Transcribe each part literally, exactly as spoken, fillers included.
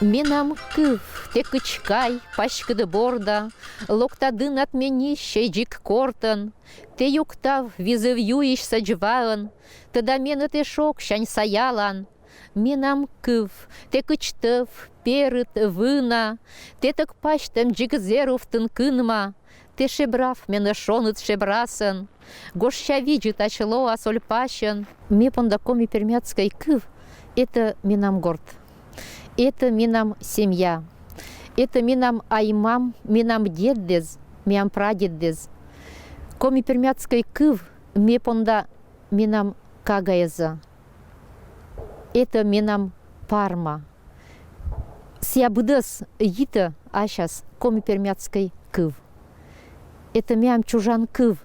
Менам кыв, тэ кычкай паськыд борда, локта дынад ме нисьӧй дзик кортӧн, тэ юктав визыв юйысь сӧдз ваӧн, тӧда менӧ тэ шогсянь саялан. Менам кыв, тэ кыдз тӧв, перыд, вына, тэтӧг пасьтӧм дзик зэр увтын кынма, тэ шебрав менӧ шоныд шебрасӧн, гожся видзыд ась лоас оль пасьӧн. Ме понда коми-пермяцкӧй кыв — это менам горт. Это менам семья. Это менам аймам, менам деддэз, менам прадеддэз. Коми-пермяцкӧй кыв ме понда менам кагаэзӧ. Это менам Парма. Сія быдӧс йитӧ асьнас коми-пермяцкӧй кыв. Это менам чужан кыв,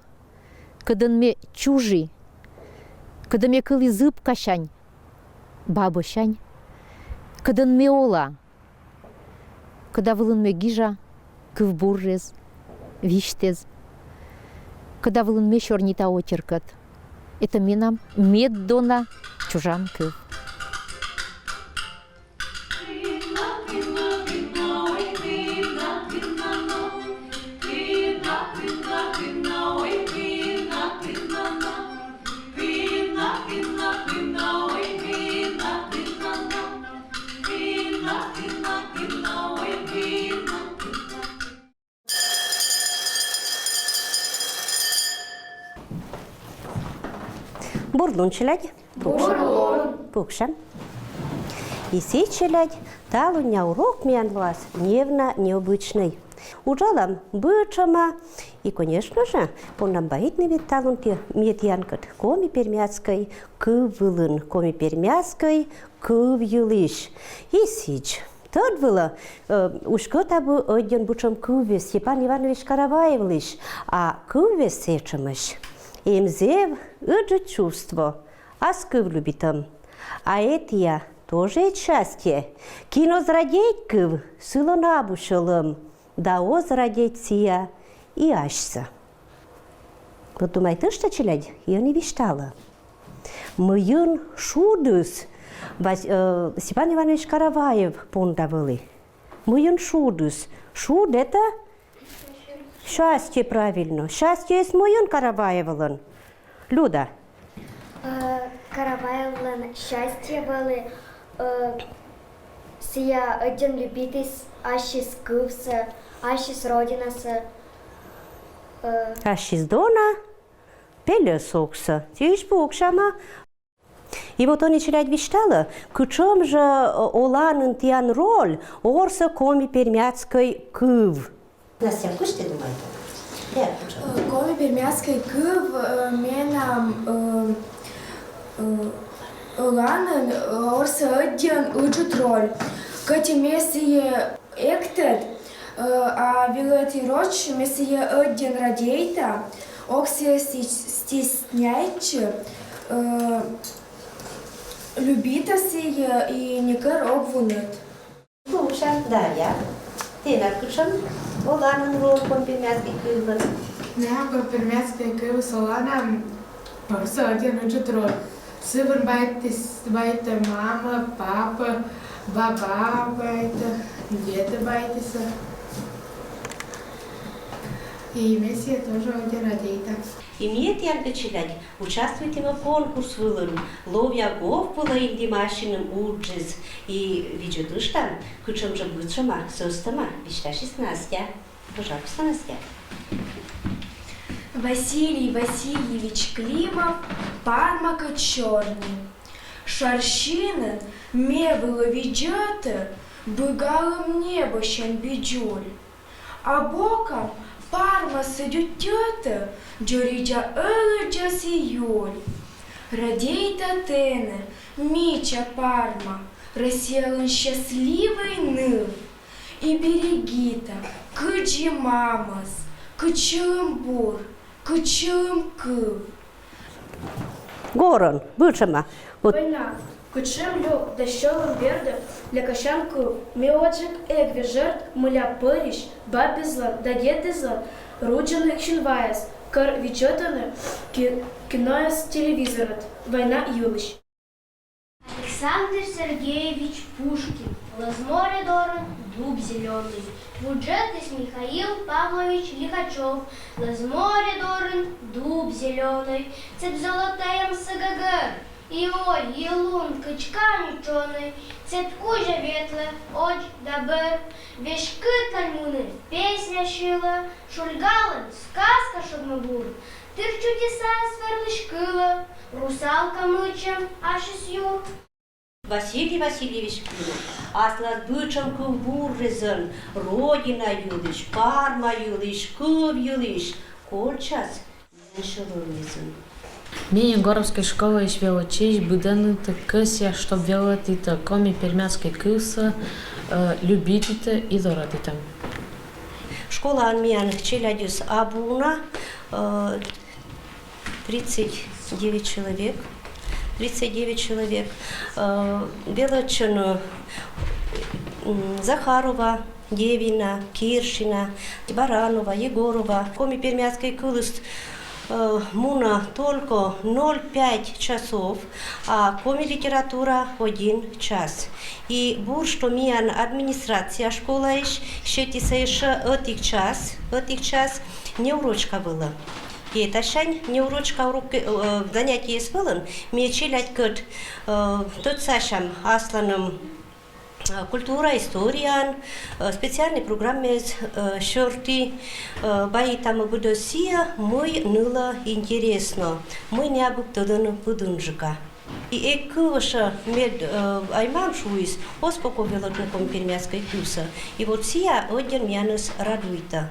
кӧдӧн ме чужи, кӧдӧ ме кылі зыбкасянь, бабӧсянь, кӧдӧн ме ола, кӧда вылын ме гижа кывбурез, висьтэз, кӧда вылын ме сёрнита очеркӧд. Это менам меддона чужан кыв. Бур лун, челядь! Бур лун! Пуксям. И сідз, челядь, талуння урок миян лоас невна необычнӧй. Уджалам бытшӧма, и, конечно же, понам баитны ведь талун ті-, ме тіянкӧд коми-пермяцкӧй кыв вылын, коми-пермяцкӧй кыв йылысь. И сідз. Тӧд вылӧ, э, уськӧта бы ӧдйӧн бытшӧм кыввез Степан Иванович Караваевлысь, а кыввез сэтшӧмӧсь: эм зэв ыджыд чувство, ас кыв любитӧм. А этія тоже ӧд счастье. Кин оз радейт кыв, сылӧн абу сьӧлӧм, да оз радейтӧ сія и асьсӧ. Вот думайтышта, челядь, и ӧні висьтала, мыйын шудыс Вас-, э, Степан Иванович Караваев понда вӧлі. Мыйын шудыс? Шуд — это счастье, правильно. Счастьеыс мыйын Караваевлӧн? Люда. Э, Караваевлӧн счастье вӧлі, э, сія ӧдйӧн любитіс ассьыс кывсӧ, ассьыс родинасӧ. Э, ассьыс дона пельӧс-соксӧ. Сідз пуксяма. И вот ӧні, челядь, висьталӧ, кутшӧм жӧ, э, оланін тіян роль орсӧ коми-пермяцкӧй кыв. Настя, кыдз тэ думайтан? Э, коми-пермяцкӧй кыв, э, менам, э, э, оланін, э, орсӧ ӧдйӧн ыджыд роль. Кӧть и ме сійӧ эктӧд, э, а велӧдчи роч, ме сійӧ ӧдйӧн радейта, ог сійӧс сти-, стесняйтчы, э, любита сійӧ и некор ог вунӧд. Слушай, Дарья, тэнад кутшӧм оланін роль коми-пермяцкӧй кывлӧн? Менам коми-пермяцкӧй кывйыс оланін орсӧ ӧдйӧн ыджыд роль. Сы вылын байтіс, байтӧ мама, папа, баба байтӧ, дедӧ байтісӧ. И ме сійӧс тоже ӧдйӧ радейта. И ми тіянкӧд, челядь, участвуйтім конкурс вылын, «Ловъя гов» вылӧ интымасьыным уджыс. И видзӧдыштам, кутшӧм жӧ быдшӧма сӧстӧма, висьтасис Настя. Пожалуйста, Настя. Василий Васильевич Климов, «Пармакӧд сёрни». Шар синын ме вылӧ видзӧдтӧ, быгалӧм небӧсянь би дзоль. А бокам Пармасӧ дюттьӧтӧ дзоридза ӧлӧдзас и ёль. Радейта тэнӧ, мича Парма, Россиялӧн счастливӧй ныв. И берегита, кыдзи мамӧс, кыдз сьӧлӧмбур, кыдз сьӧлӧмкыв. Горӧй быдшӧма. Вот. Война. Кутшӧм лёк да сьӧлӧм бердӧ лякасян кыв. Ме оджык эг вежӧрт, мыля пӧрысь бабыдлӧн да дедыдлӧн рудзӧны синваӧс, кор видзӧдӧны ки-, киноӧс телевизорад война йылысь. Александр Сергеевич Пушкин. Лоз море дорын дуб зелёный. Вуджетіс Михаил Павлович Лихачёв. Лоз море дорын дуб зелёный. Цеб золотаям сыгагер. И ой, и лун кыдз кань учёный. Цеб кузя ветлэ одз да бер. Веськытлань мунэ песня сьылэ. Шульгалэн сказка шогмы бур. Тыр чутьыса сверлысь кылэ. Русалка мычем асьыс юр. Василий Васильевич Кимов, аслаз быдӟым кылбурезэн, Родина йылысь, Парма йылысь, кыв йылысь, кольччаз милям сьӧлӧмезын. Ми Егоровской школаысь велӧдчысь быдэнытӧ кӧсъям, чтоб велӧдітӧ коми-пермяцкӧй кывсӧ, э, любитітӧ и дорадитӧ. Школаын миян челядьыс абу уна, э, тридцать девять человек. Тридцать девять человек. Э, велӧдчӧны, м, Захарова, Девина, Киршина, Баранова, Егорова. Коми-пермяцкӧй кылыс, э, мунӧ только ноль пять часов, а коми литература один час. И бур, что миян администрация школаысь сетіс ещё ӧтик час, ӧтик час неурочка вылӧ. И тасянь неурочка урок, э, занятиеыс вылын ми челядькӧд, э, тӧдсасям асланым, э, культура, историяӧн, э, специальнӧй программаыс, э, сьӧрті, э, баитам быдӧс сійӧ, мый нылӧ интереснӧ, мый нӧ абу тӧдӧны пыдынджыка. И эг кывсӧ мед, э, ай-мам шуис: «Оз поко велӧдны коми-пермяцкӧй кывсӧ». И вот сійӧ ӧдйӧн миянӧс радуйтӧ.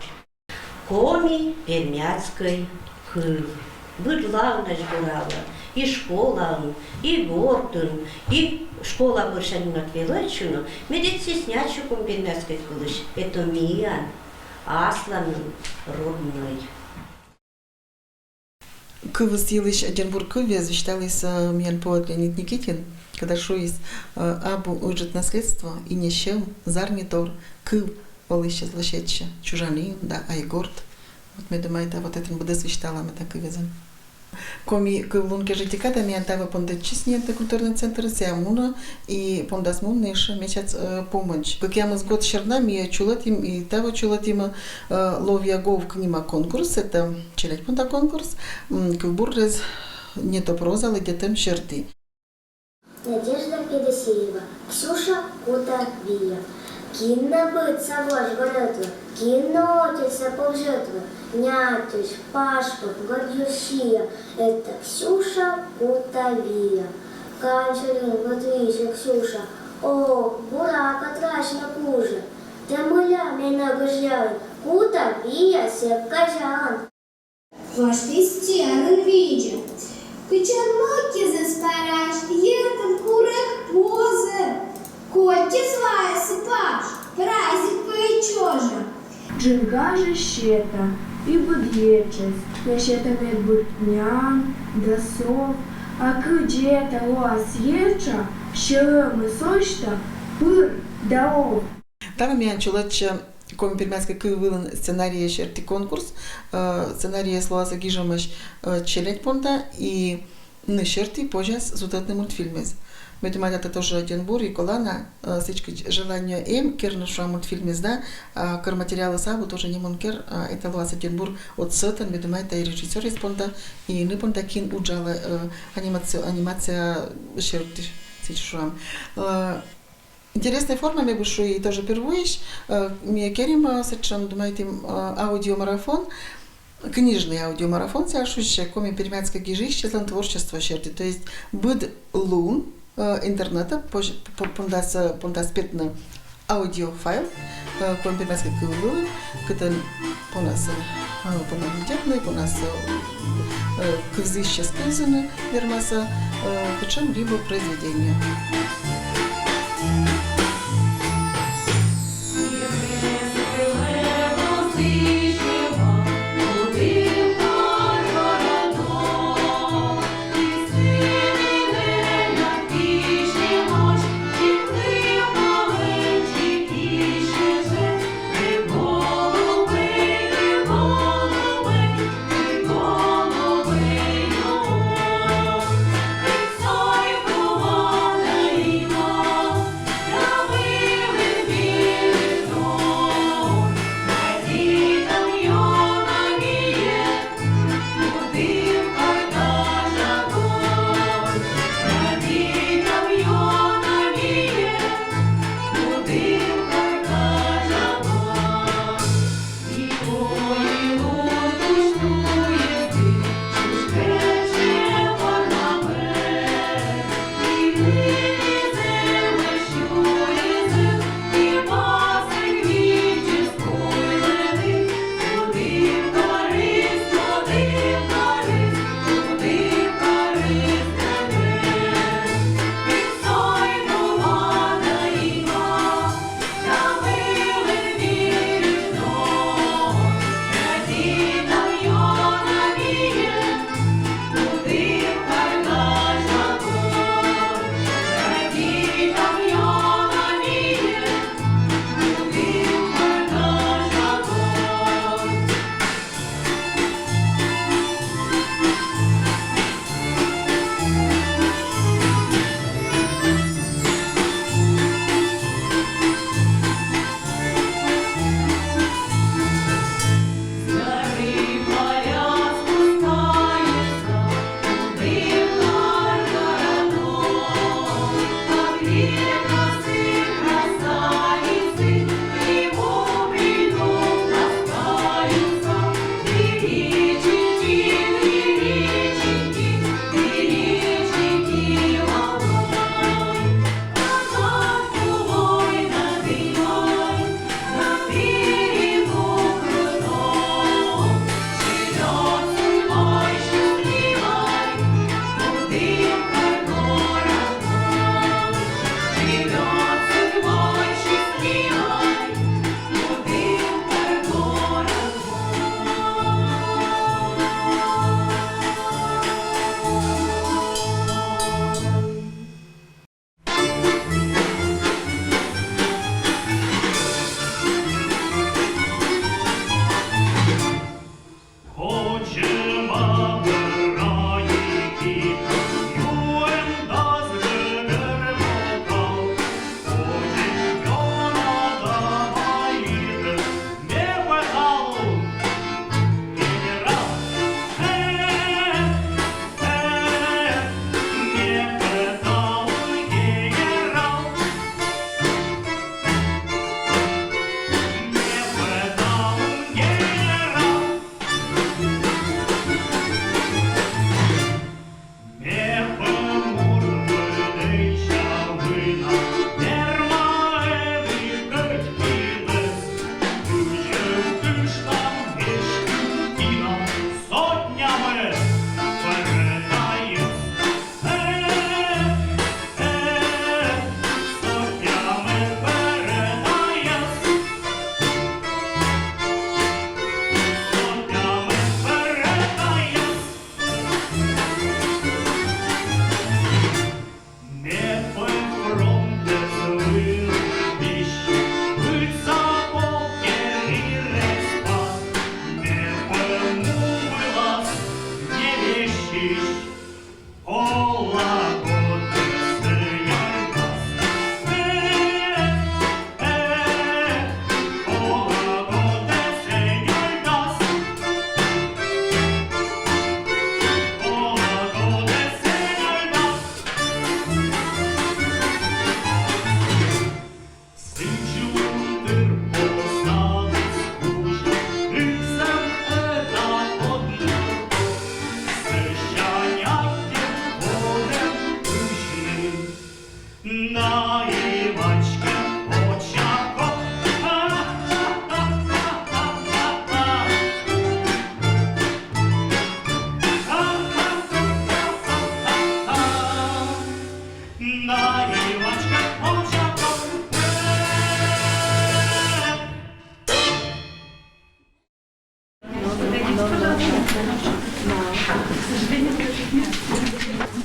Коми-пермяцкӧй кыв быд лавнас буралӧ, и школаын, и гортын, и школа бӧрсянь мунат велӧдчыны, мед эг стесняйтчы коми-пермяцкӧй кылысь, это миян асланым роднӧй. Кывйыс йылысь ӧдйӧн бур кывъяс висьталіс, э, миян поэт Леонид Никитин, когда шуис, э, абу ыджыд наследство, и не сьӧм, зарни тор, кыв олысьяс лӧсьӧдчӧ чужан ин да ай-горт. Вот ме думайта, вот этӧн быдӧс висьталам эта кывйысын. Коми кывлун кежлӧ декада миян таво пондӧдчис нин культурнӧй центрын, сійӧ мунӧ, и пондас мунны ещӧ мича, э, помӧдз. Кӧкъямыс год серна ми чулӧдім и таво чулӧдім, э, «Ловъя гов» книма конкурс, это челядь понда конкурс, м, кывбуррӧс не то проза лыддьӧдӧм серти. Надежда Федосеева. Ксюша кута виа. Кин нӧ быдса важ гортӧ, кин нӧ ӧтиса повзьӧдлӧ, нятысь, пашкыр, гордъёс сиа, это Ксюша кута виа. Кань сыльын вот висьӧ Ксюша, о, буракӧ, трась на кужӧ. Тэ мыля менӧ гыжъялін, кута виа сэк казялан. Воштіс тіянын видзӧ. Кытчӧ мӧдӧдчис парась, йӧркӧн курӧ позӧ. Кольччис вайӧс папш, праздник пӧ и чожӧ. Джын гажӧ сета, и быд етшӧс, да сета мед быд нян да сов, а кыдзи этӧ лоас етша, сьӧлӧмыс осьта пыр да ов. Таво миян чулӧдчӧ коми-пермяцкӧй кыв вылын сценарий серти конкурс. Э, сценариез лоас гижӧмаӧсь, э, челядь понда, и ны серти позяс сутӧдны мультфильмез. Ме думайта, это тоже ӧдйӧн бур, и колана, э, сідзкӧ желание эм керны, шуам, мультфильмез, да, а кор материалыс абу, тоже нинӧм кер, а это лоас ӧдйӧн бур отсӧтӧн, ме думайта, и режиссёръяс понда, и ны понда, кин уджалӧ, э, анимаци-, анимация серти, сідз шуам. Э, Интереснӧй форма, ме бы шуи, и тоже первойысь, э, ми керим, э, сэтшӧм, думайтім, э, аудиомарафон, книжнӧй аудиомарафон, сійӧ шусьӧ «Коми-пермяцкӧй гижысьяслӧн творчество серти». То есть быд лун, э, интернетӧ пондас, э, пондас петны аудиофайл, э, коми-пермяцкӧй кыв вылын, кытӧн понас, э, понам лыддьӧдны, понас, э, кывзысьяс кывзыны вермасны, э, кутшӧм либӧ произведение.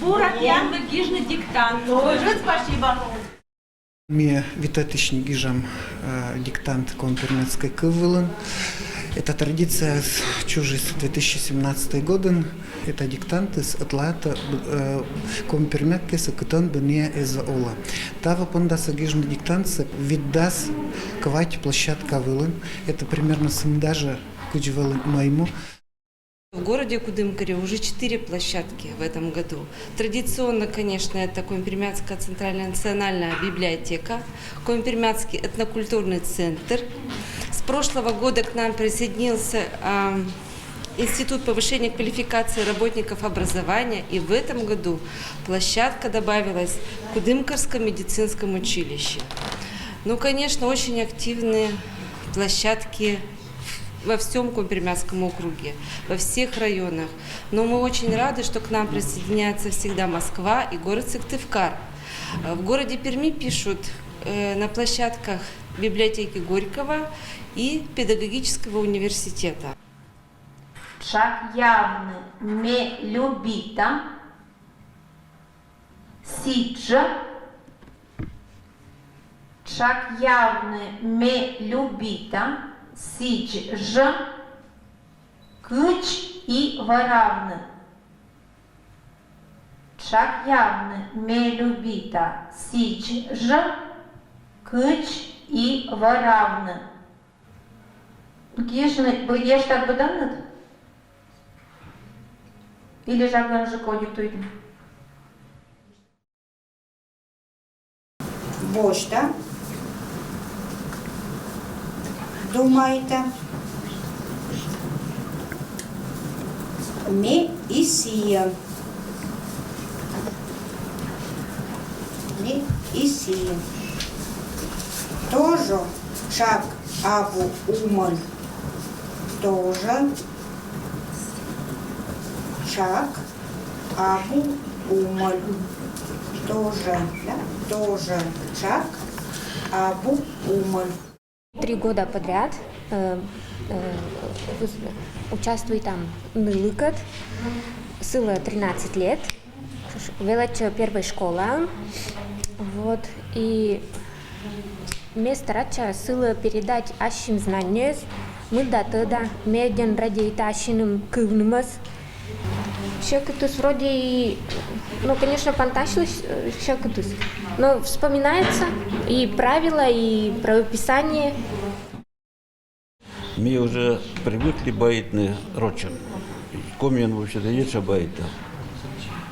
Бура тіянлы гижны диктант. Большое спасибо. Ми витӧтысьны гижам э, диктант коми-пермяцкӧй кыв вылын. Эта традиция чужис две тысячи семнадцатый годын. Эта диктантыс ӧтлаӧ э, коми-пермяк кежлӧ кытӧн бы найӧ эз олӧ. Таво пондасӧ гижны диктантсӧ витдас квайт площадка вылын. Это примерно сымда жӧ, кыдз вӧлі мӧймӧ. В городе Кудымкаре уже четыре площадки в этом году. Традиционно, конечно, это Коми-Пермяцкая центральная национальная библиотека, Коми-Пермяцкий этнокультурный центр. С прошлого года к нам присоединился а, Институт повышения квалификации работников образования, и в этом году площадка добавилась в Кудымкарском медицинском училище. Ну, конечно, очень активные площадки во всем Коми-Пермяцком округе, во всех районах. Но мы очень рады, что к нам присоединяется всегда Москва и город Сыктывкар. Э, В городе Перми пишут э, на площадках библиотеки Горького и педагогического университета. Чакъявны ме любита сідз жӧ. Чакъявны ме любита сідз жӧ, кыдз и вӧравны. Чакъявны ме любита сідз жӧ, кыдз и вӧравны. Гижны бы, гижтад быдӧнныд? Или жӧ гӧн жӧ кодь диктуйтны? Босьта. Думайта. Ме и сійӧ. Ме и сійӧ. Тожӧ, чак абу умӧль. Тожӧ, чак абу умӧль. Тожӧ, да? Тожӧ, чак абу умӧль. Три года подряд э, э, выс- участвует там нылыкӧд, сылы тринадцать лет, ш- велӧдчӧ первой школаын. Вот, и ме старайтча сылы передать ассьым знанньӧйӧс, мыйда тӧда, медым радейта ассьыным кывнымӧс. Сьӧкытыс вроде и, ну, конечно, понтасьлысь э, сьӧкытыс, но вспоминается и правила, и правописание. Мы уже привыкли баитны рочӧн. Комиӧн вообще-то ещӧ баита.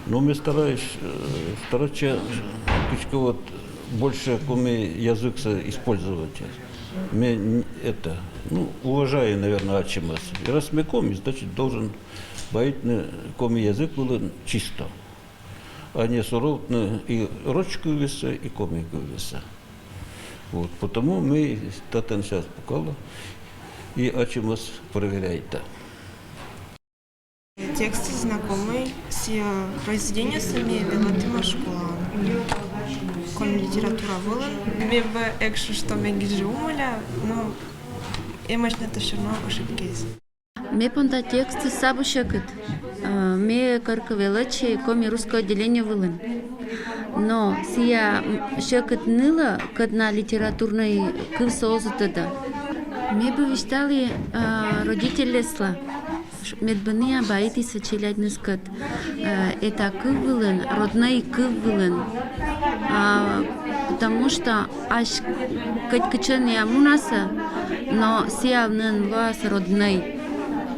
Но мы стараюсь, э, старайтча, э, кыдзкӧ вот больше коми языксӧ использовать. Мы н- это, ну, уважаю, наверное, ачымӧс. И раз мы коми, значит, должен баитны коми язык вылын чисто. А не сурӧвтны и роч кывйысӧ, и коми кывйысӧ. Вот, потому мы татӧн сейчас пукала и ачымӧс проверяйта. Текст знакомый, сійӧ произведениесӧ ме велӧдӧма школаын. Коми литература вылын. Ме бы эг шу, что ме гижи умоля, но эмӧсь на то всё равно ошибкаыс. Ме понда текстыс абу сьӧкыт. Э, Ме коркӧ велӧдчи коми-русскӧй отделение вылын. Но сійӧ м, сьӧкыт нылӧ, кӧд на литературнӧй кывсӧ оз тӧдӧ. Ме бы висьталі э, родительӧслы, ш- мед бы найӧ баитісӧ челядьныскӧд э, эта кыв вылын, роднӧй кыв вылын. А, Потому что ась кӧть кытчӧ найӧ мунасӧ, но сійӧ нин лоас роднӧй,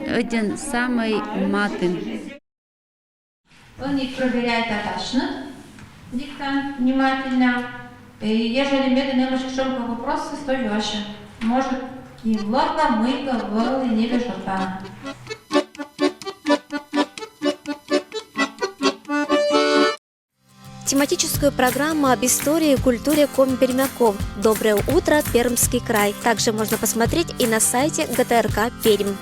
ӧдйӧн самӧй матын. Ӧні проверяйта татшӧм диктант внимательно. И ежели медым эмӧсь кутшӧмкӧ вопросыс, то юасьӧ. Может, и лоӧ мыйкӧ вӧлі не вежӧртана. Тематическую программу об истории и культуре коми-пермяков «Доброе утро, Пермский край» также можно посмотреть и на сайте Г Т Р К «Пермь».